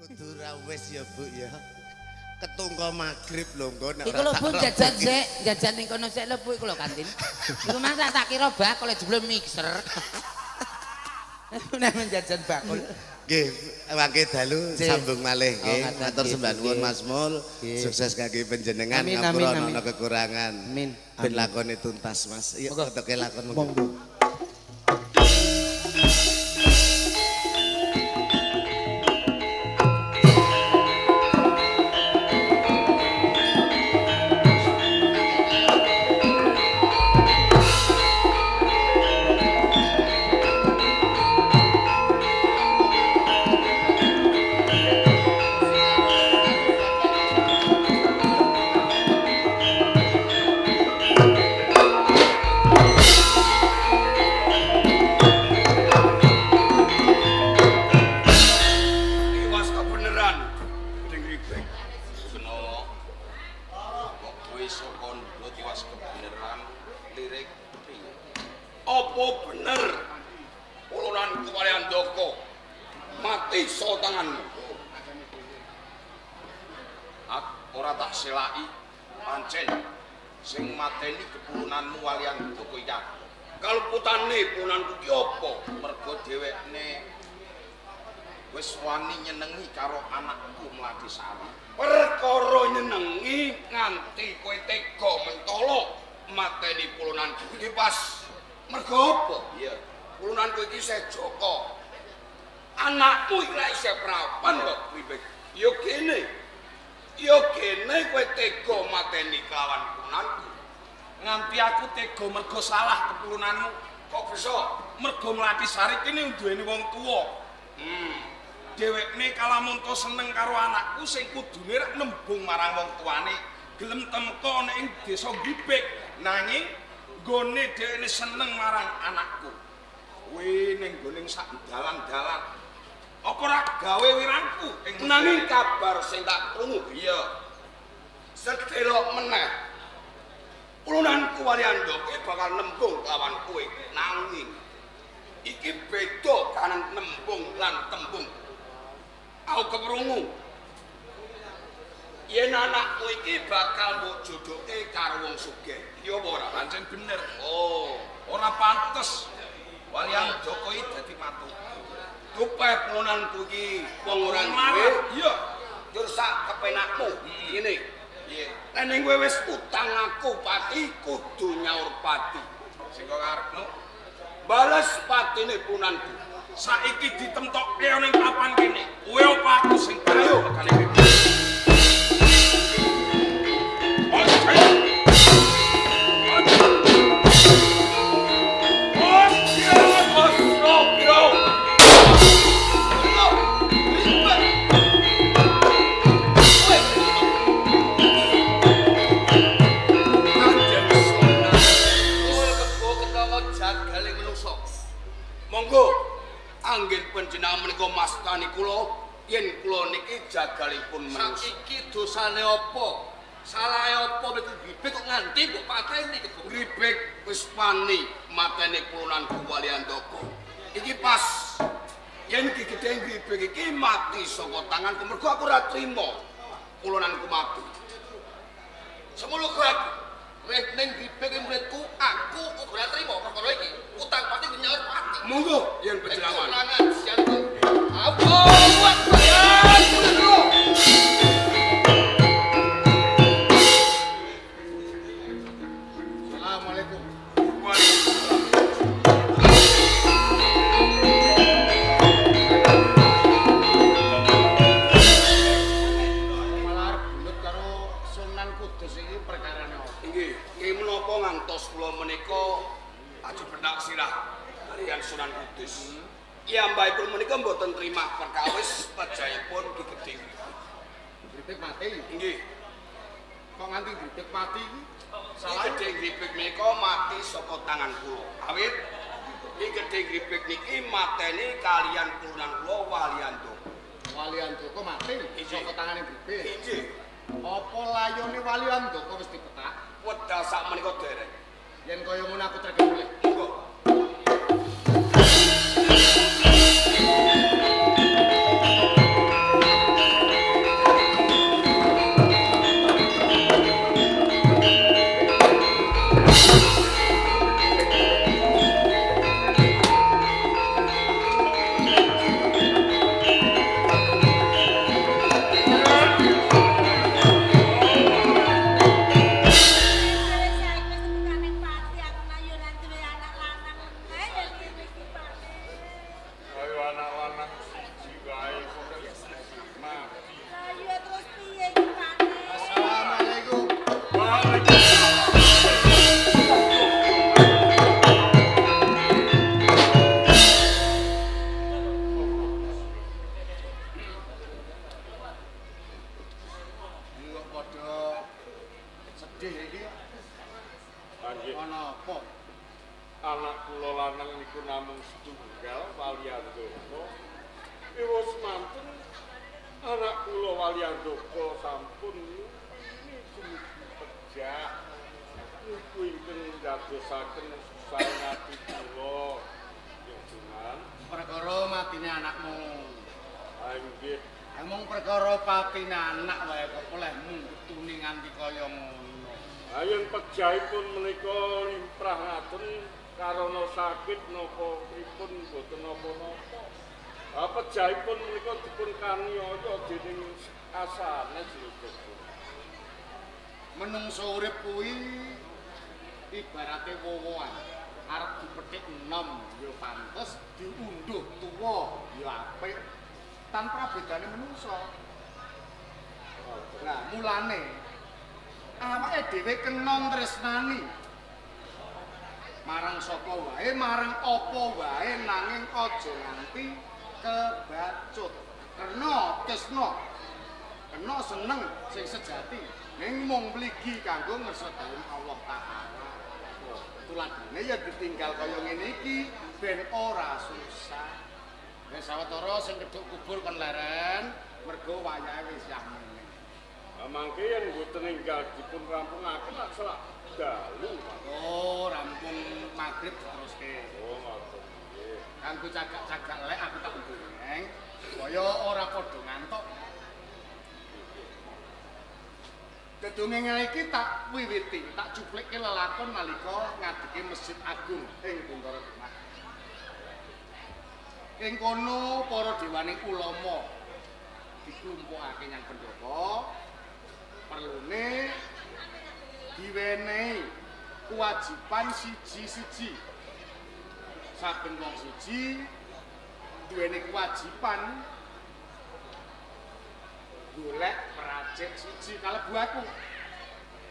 Kudu ra wis ya Bu ya. Ketungko magrib lho nggo nek Iku lho Bu jajan sik, jajan ning kono sik lho Bu iku lho kantin. Iku mah tak kira bakul jebule mixer. Nek jajan bakul. Nggih, mangke dalu sambung malih nggih. Matur sembah nuwun Mas Mul. Sukses kangge panjenengan, ngapura ana kekurangan. Amin. Ben lakone tuntas Mas. Yuk ketoke lakon monggo. Mergo salah kepulunanmu kok bisa mergo mlati sari kene duweni wong tuwa. Dhewekne kalamunta seneng karo anakku sing kudune rek nembung marang wong tuane, gelem temka ana ing desa Gribik, nanging nggone dhewekne seneng marang anakku. Kuwi ning nggone sak dalan-dalan. Apa ora gawe wirangku ing nanging kabar sing tak krungu iya. Sedelok meneh. Ulunanku Waliandoke bakal nembung lawan kowe, nanging iki beda kanan nembung lan tembung. Aku keprungu yen anakku iki bakal mbok jodohke karo wong sugih. Iya apa ora? Pancen bener. Oh, ora pantes Waliandoke iki dadi matu. Tupeh ulunanku iki wong ora duwe. Iya, njur sak kepenakmu ngene. Nek ning kowe wis utang aku pati kudu nyaur pati. Sing kok karepmu bales patine punanku. Saiki ditemtokke ning papan kene. Kowe apa aku sing ayo kane. Anggen panjenengan menika mastani kula yen kula niki jagalipun manungsa. Saiki dosane apa? Salahe apa metu Gribik kok nganti mbok pateni kebo? Gribik wis wani mateni pulunanku Waliandaka. Iki pas yen iki gedhe Gribik iki mati saka tanganku mergo aku ora trima pulunanku mati. Semono aku reh ning Gribik muridku aku uga ora trima perkara iki. Utang pati nyaur pati. Monggo yen panjenengan. Allahu Akbar. Assalamualaikum. Waalaikumsalam. Malah arep bulet karo Sunan Kudus iki perkarane apa? Nggih, nggih menapa ngantos kula menika aji benak sirah kaliyan Sunan Kudus. Piyambakipun menika mboten trima perkawis pejahipun Ki Gedhe. Gribik mati. Nggih. Kok nganti Gribik mati iki? Salah Gedhe Gribik menika mati saka tangan kula. Awit Ki Gedhe Gribik niki mateni kaliyan pulunan kula Waliandaka. Waliandaka mati saka tangane Gribik. Nggih. Apa layone Waliandaka wis dipetak? Wedal sak menika dereng. Yen kaya ngono aku treke mulih. Monggo. Sedih iki. Nggih. Ana apa? Anak kula lanang niku namung setunggal Waliandaka. Wis mantun anak kula Waliandaka sampun ini dumugi pejah. Niku ingkang ndadosaken susah ati kula. Nggih, Sunan. Perkara matine anakmu. Ah nggih. Mung perkara patine anak wae kok oleh mungketune nganti kaya ngono. Ha yen pejahipun menika limprah ngaten karana sakit napa pripun mboten napa-napa. Ha pejahipun menika dipun kaniaya dening asanes lho. Menungso urip kuwi ibarate wowoan. Arep dipethik enom ya pantes, diunduh tuwa ya apik. Tanpa bedane menungso. Lah mulane awake dhewe kena tresnani marang sapa wae, marang apa wae, nanging aja nganti kebacut. Kena tresna, kena seneng sing sejati, ning mung mligi kanggo ngersa dalem Allah Ta'ala. Tuladhane ya ditinggal kaya ngene iki ben ora susah. Wis sawetara sing keduk kubur kon leren, mergo wayahe wis yahmene. Lah mangke yen mboten enggal dipun rampungaken lak selak dalu. Oh, rampung magrib teruske. Oh, ngoten nggih. Kanggo cagak-cagak lek aku tak ndongeng, kaya ora padha ngantuk. Dedongeng iki tak wiwiti, tak cuplikke lelakon nalika ngadege Masjid Agung ing Bintara Demak. Ing kono para dewaning ulama diklumpukake nyang pendopo, perlune diwenehi kewajiban siji-siji. Saben wong siji duweni kewajiban golek peracik siji kalebu aku.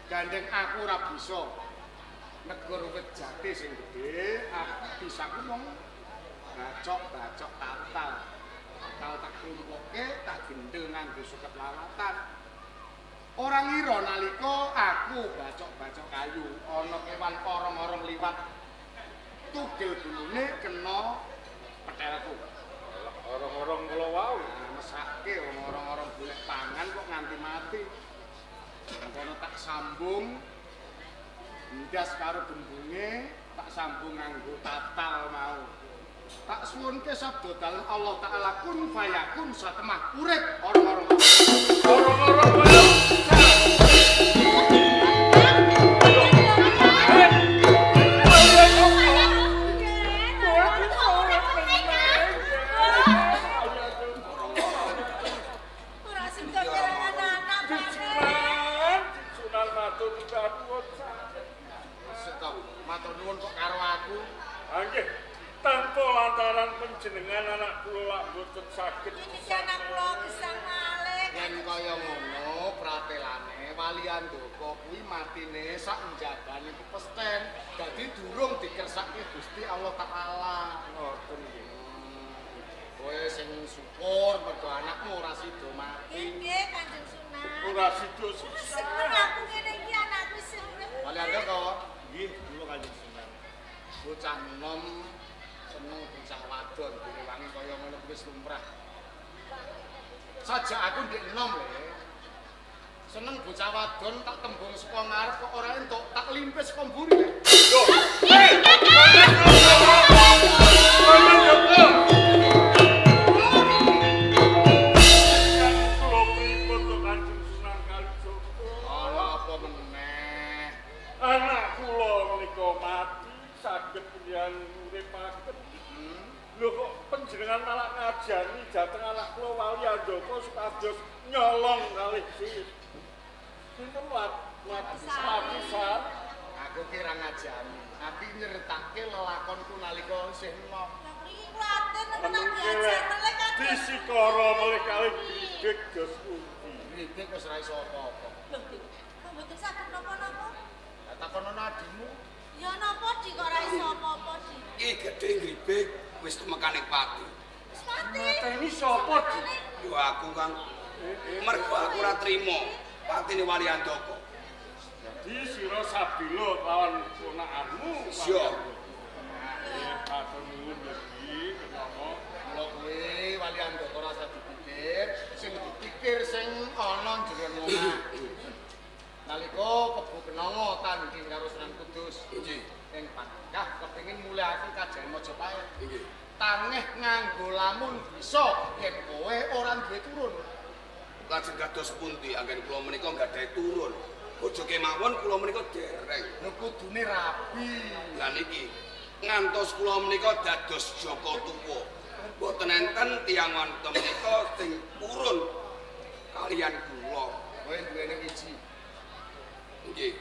Gandeng aku ora bisa negur wit jati sing gedhe, aku bisaku mung bacok-bacok tatal. Tatal tak klumpukke, tak gendel nganggo suket lawatan. Ora ngira nalika aku bacok-bacok kayu, ana kewan orong-orong liwat. Tugel gulune kena petelku. Orong-orong kula wau mesake wong orong-orong golek pangan kok nganti mati. Kono tak sambung ndas karo gembunge, tak sambung nganggo tatal mau. Tak suwunke sabda dalem Allah Ta'ala kun fayakun satemah urip orong-orong. Orong-orong wae. Matur nuwun kok karo aku. Ha nggih. Tanpa lantaran panjenengan anak kula lak mboten saged. Iki anak kula gesang malih. Yen kaya ngono pratelane Waliandaka kuwi matine sak njabane pepesten. Dadi durung dikersake Gusti Allah Ta'ala. Ngoten nggih. Kowe sing syukur mergo anakmu ora sida mati. Nggih, Kanjeng Sunan. Ora sida susah. Seneng aku ngene iki anakku isih urip. Waliandaka. Nggih, kula Kanjeng Sunan. Bocah enom seneng bocah wadon direwangi kaya ngono wis lumrah. Sajak aku ndek enom le. Seneng bocah wadon tak tembung saka ngarep kok ora entuk, tak limpis saka mburi le. Lho. Hei. Kula pripun to Kanjeng Sunan Kalijaga? Ana apa meneh? Anak kula menika mati saged panjenengan uripaken. Lho kok panjenengan malah ngajani dhateng anak kula Waliandaka supados nyolong kalih si sinten Lapisan. Aku ki ora ngajani. Aku nyritake lelakonku nalika isih enom. Lah mriki kuwatir nek diajar melih kan. Disikara melih kalih gribik dos pundi. Gribik wis ora iso apa-apa. Lho, kok mboten saged napa-napa? Lah takonono adimu. Ya napa Di kok ora iso apa-apa Di? Iki gedhe gribik wis tumekane pati. Wis pati. Mateni sapa Di? Yo aku Kang. Mergo aku ora trimo patine Waliandaka. Jadi sira sabila lawan ponakanmu. Iya. Nggih, matur nuwun Ki Kenanga. Mula kuwi Wali Andaka ora usah dipikir, sing dipikir sing ana jero omah. Nalika Kebo Kenanga tandhing karo Sunan Kudus. Nggih. Ing Pangkah kepengin mulihake kajayaan Majapahit. Nggih. Tangeh nganggo lamun bisa yen kowe ora duwe turun. Lajeng kados pundi anggen kula menika gadhahi turun. Bojo kemawon kula menika dereng. Lho kudune rabi. Lah niki ngantos kula menika dados jaka tuwa. Mboten enten tiyang wanita menika sing purun kaliyan kula. Kowe duwene wiji. Nggih.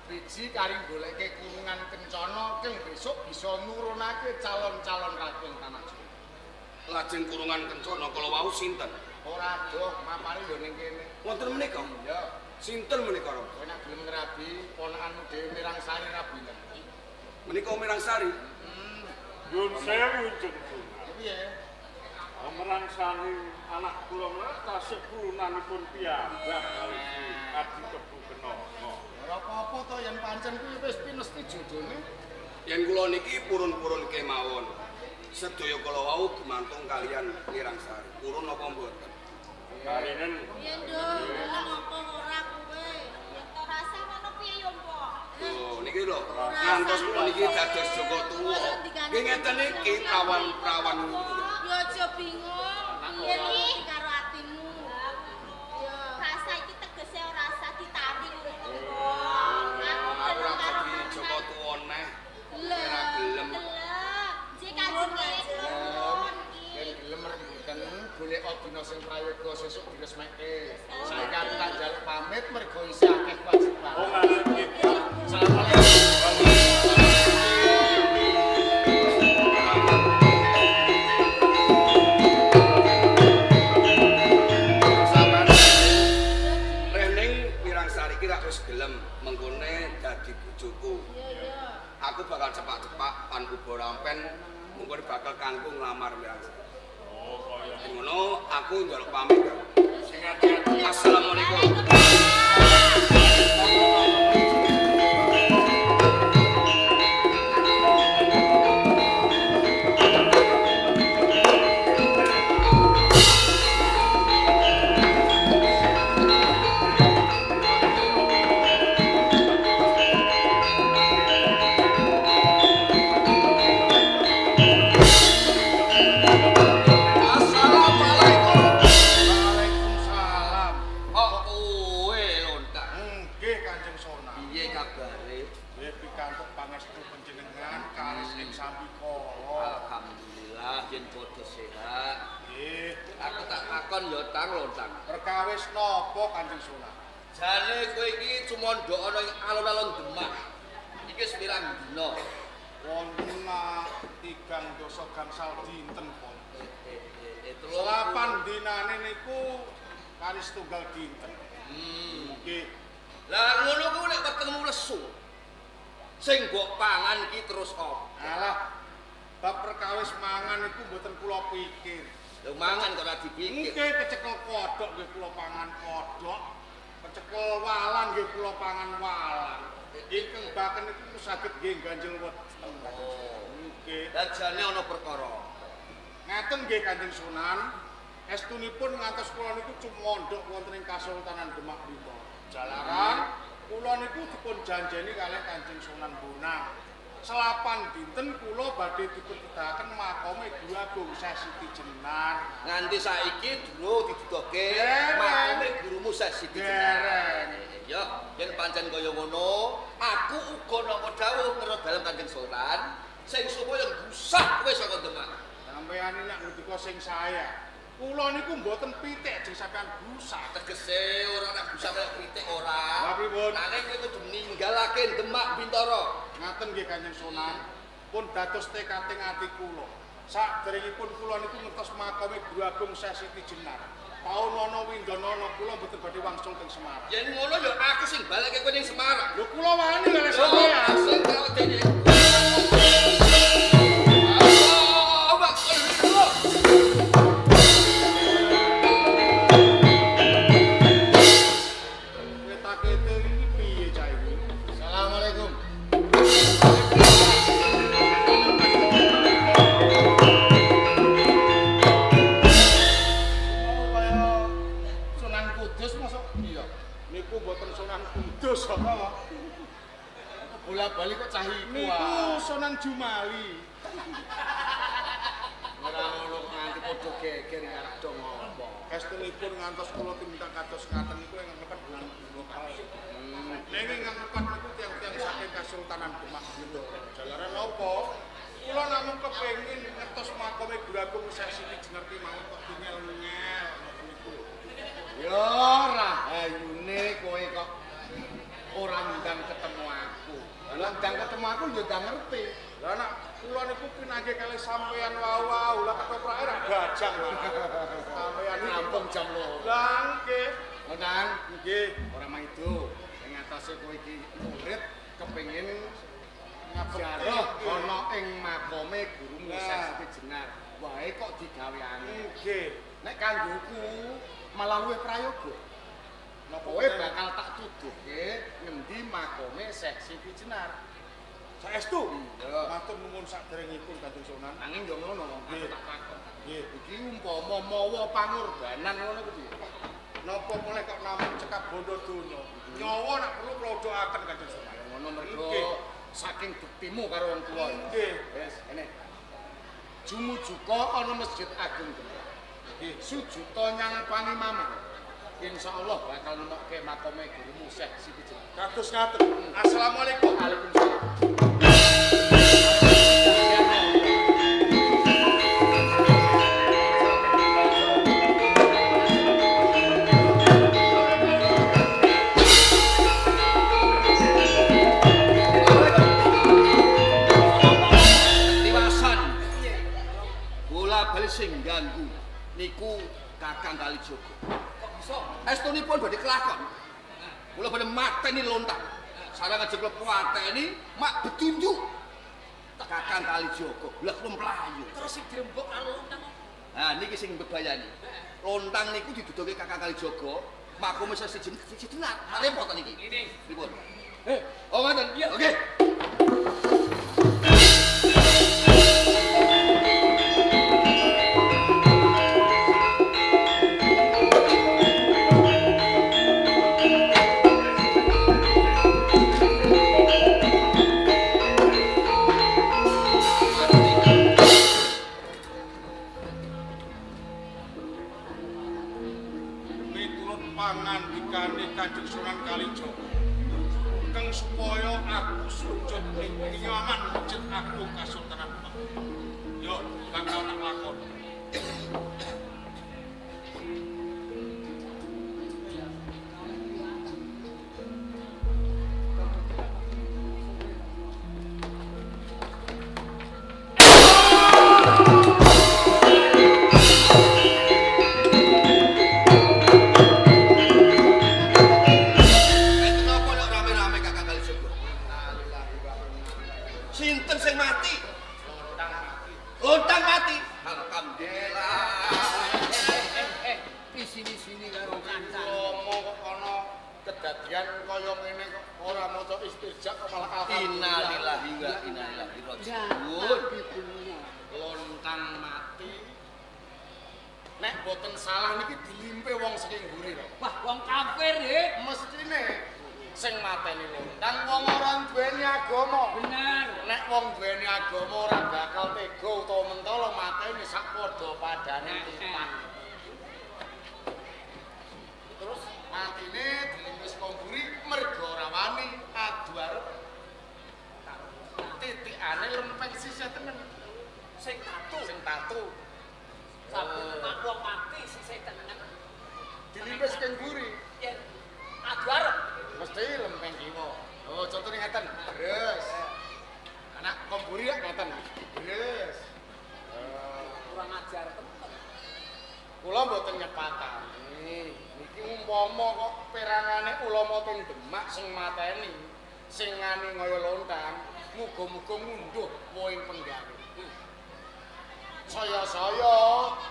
Wiji kari goleke kurungan kencana keng besok bisa nurunake calon-calon ratu ing tanah Jawa. Lajeng kurungan kencana kala wau sinten? Ora adoh, mapane yo ning kene. Wonten menika? Iya. Sinten menika, Romo? Kowe nek gelem ngrabi ponakanmu dhewe Mirangsari rabi. Menika Mirangsari? Nyun sewu Jeng Sunan. Piye? Merangsani anak kula menika tasih purunanipun piyambak kalih Adi Kebo Kenanga. Ora apa-apa to yen pancen kuwi wis pinesti jodone. Yen kula niki purun-purun kemawon. Sedaya kala wau gumantung kaliyan Mirangsari. Purun napa mboten? Karinen. Piye, Nduk? Gelem apa ora kowe? Yen to rasa ngono piye yo, Mbok? Lho niki lho, ngantos kula niki dados jaka tuwa. Nggih ngeten iki prawan-prawan. Yo aja bingung. Piye iki karo atimu? Ya. Rasa iki tegese ora usah ditarik ngono lho. Aku gelem karo jaka tuwa neh. Ora gelem. Nggih kanjeng nuwun iki. Yen gelem rembugan golek dina sing prayoga sesuk diresmeke. Saiki aku tak njaluk pamit mergo isih akeh kewajiban. Oh ngaten nggih. Assalamualaikum. Sampeyan rening Mirangsari iki rak wis gelem mengkone dadi bojoku. Iya, iya. Aku bakal cepak-cepak pan uba rampen mengkone bakal kanggo nglamar Mirangsari. Oh kaya Yen ngono aku njaluk pamit. sing ati-ati. Assalamualaikum. Assalamualaikum. Waalaikumsalam. Kok kowe lontak? Nggih Kanjeng Sunan. Piye kabare? Nggih pikantuk pangestu panjenengan karis ing sambikala. Alhamdulillah yen padha sehat. Nggih. Aku tak takon ya tang lontang. Perkawis napa Kanjeng Sunan? Jane kowe iki cumandha ana ing alun-alun Demak. Iki wis pirang dina? Wonten 3 gangsal dinten pun. Telung Selapan dinane niku karis tunggal dinten. Nggih. Lah ngono kuwi nek wetengmu lesu. Sing mbok pangan ki terus apa? Alah, bab perkawis mangan niku mboten kula pikir. Lho mangan kok ora dipikir. Nggih kecekel kodhok nggih kula pangan kodhok. Kecekel walang nggih kula pangan walang. Ingkang baken niku saged nggih ganjel weteng. Nggih. Lah jane ana perkara. Ngaten nggih Kanjeng Sunan, estunipun ngantos kula niku cumondhok wonten ing Kasultanan Demak Bintoro. Jalaran kula niku dipun janjeni kalih Kanjeng Sunan Bonang. Selapan dinten kula badhe dipun tedahaken makome Guru Agung Syekh Siti Jenar. Nganti saiki durung diduduhke Dereng. makome gurumu Syekh Siti Jenar. Dereng. Ya, yen pancen kaya ngono, aku uga nampa dawuh ngira dalem Kanjeng Sultan sing supaya ngusah kowe saka Demak. Sampeyan nek ngendika sing saya. Kula niku mboten pitik jeng sampeyan gusah. Tegese ora nek gusah kaya pitik ora. Lah pripun? Nanging kowe kudu ninggalake Demak Bintara. Ngaten nggih Kanjeng Sunan, pun dados tekad ing ati kula. Saderengipun kula niku ngentos makame Guru Agung Syekh Siti Jenar. Taun ana windanana kula mboten badhe wangsul teng Semarang. Yen ngono ya aku sing balekke kowe ning Semarang. Lho kula wani kalih Lho, sampeyan. sing kawedene. Kowe takete iki Niku mboten Sunan Kudus apa? Bola-bali kok cah iku. Niku Sunan Jumali. Ora ngono nganti padha geger arep do ngopo. Estunipun ngantos kula tindak kados ngaten niku ingkang mepet bulan kula kalih. Ning ingkang mepet niku tiyang-tiyang saking Kasultanan Demak Bendoro. Jalaran napa? Kula namung kepengin ngertos makome Guru Agung Syekh Siti Jenar ki mawon kok dingel-ngel ngoten niku. Ya rahayune kowe kok ora ndang ketemu aku. Lah ndang ketemu aku ya ndang ngerti. Lah nek kula niku pinanggih kalih sampeyan wau-wau, lah ketoprake ra gajang. Sampeyan rampung jam 2. Lah nggih. Nang nggih, ora maido. Ing atase kowe iki murid kepengin ziarah ana ing makome gurumu Syekh Siti Jenar. Wae kok digawe angel. Nggih. Nek kanggoku malah luwih prayoga. Napa kowe bakal tak tuduhke ngendi makome Syekh Siti Jenar. Saestu. Matur nuwun saderengipun Kanjeng Sunan. Nanging yo ngono, aku tak takon. Nggih. Iki umpama mawa pangorbanan ngono ku piye? Napa mulih kok namung cekap bondo donya. Nyawa nek perlu kula doaken Kanjeng Sunan. Ngono mergo saking bektimu karo wong tuwa. Nggih. Wis, ngene. Jumujuka ana Masjid Agung Demak. Nggih, sujuta nyang pangimaman. Insyaallah bakal nemokke makome gurumu Syekh Siti Jenar. Kados ngaten. Assalamualaikum. Waalaikumsalam. Tiwasan. Bola bali sing ganggu niku Kakang Kalijaga. Kok bisa? Estunipun badhe kelakon. Kula badhe mateni lontang. Sareng ajeng kula pateni mak bedunjuk. Kakang Kalijaga. Lah kula mlayu. Terus sing dirembuk karo lontang. Nah niki sing mbebayani. Lontang niku diduduke Kakang Kalijaga, makome Syekh Siti Jenar. Repot niki. Pripun? Oh ngoten. Oke. Pangandikane Kanjeng Sunan Kalijaga keng supaya aku sujud ing nyaman masjid Agung Kasultanan Demak. Yo bakal tak lakon. Sinten sing mati? Lontang mati. Alhamdulillah. Sini-sini karo kanca. Ngomong kok ana kedadian kaya ngene kok ora maca istirja kok malah alhamdulillah. Innalillahi wa inna ilaihi raji'un. Lontang mati. Nek boten salah niki dilimpe wong saking mburi lho. Wah, wong kafir he. Mestine sing mateni lontang wong ora duweni agama. Bener. Nek wong duweni agama ora bakal tega utawa mentala mateni sak padha padane titah. Terus matine dilimpis saka mburi mergo ora wani adu arep titikane lempeng sisih tengen. Sing tatu. Sing tatu. Saben wong mati sisih tengen. Dilimpis saka mburi. Yen adu arep mesti lempeng kiwa. Oh, contone ngeten. Terus. Anak komburi ya ngeten. Terus. Kurang ajar temen. Kula mboten nyepatani. Niki umpama kok perangane ulama teng Demak sing mateni, sing ngani ngaya lontang, muga-muga ngunduh wohing penggawe. Saya-saya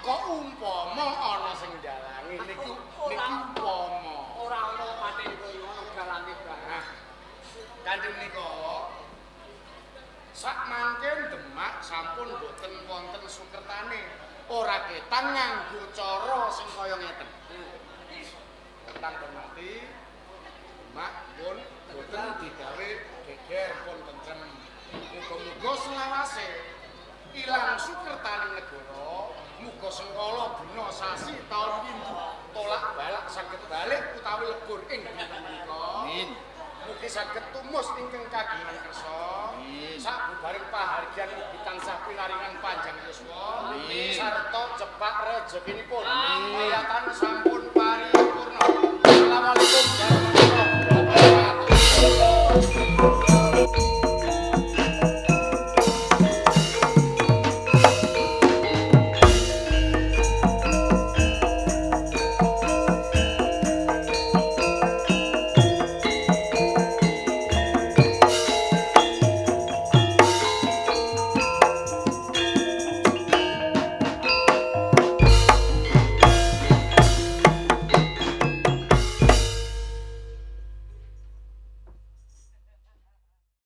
kok umpama ana sing dalangi niki niki umpama ora ana mateni koyo ngono dalange barang. Kanthi menika sak mangke Demak sampun boten wonten sukertane, ora ketang nganggo cara sing kaya ngeten. Ketang mati Demak pun boten digawe geger pun tentrem. Muga-muga selawase ilang sukertaning negara, muga sengkala dina sasi taun windu tolak balak saged balik utawi lebur ing dinten menika. Amin. Mugi saged tumus ingkang kagungan kersa. Amin. Sabubaring pahargyan mugi tansah pinaringan panjang yuswa Amin. sarta cepak rejekinipun. Amin. Kayatan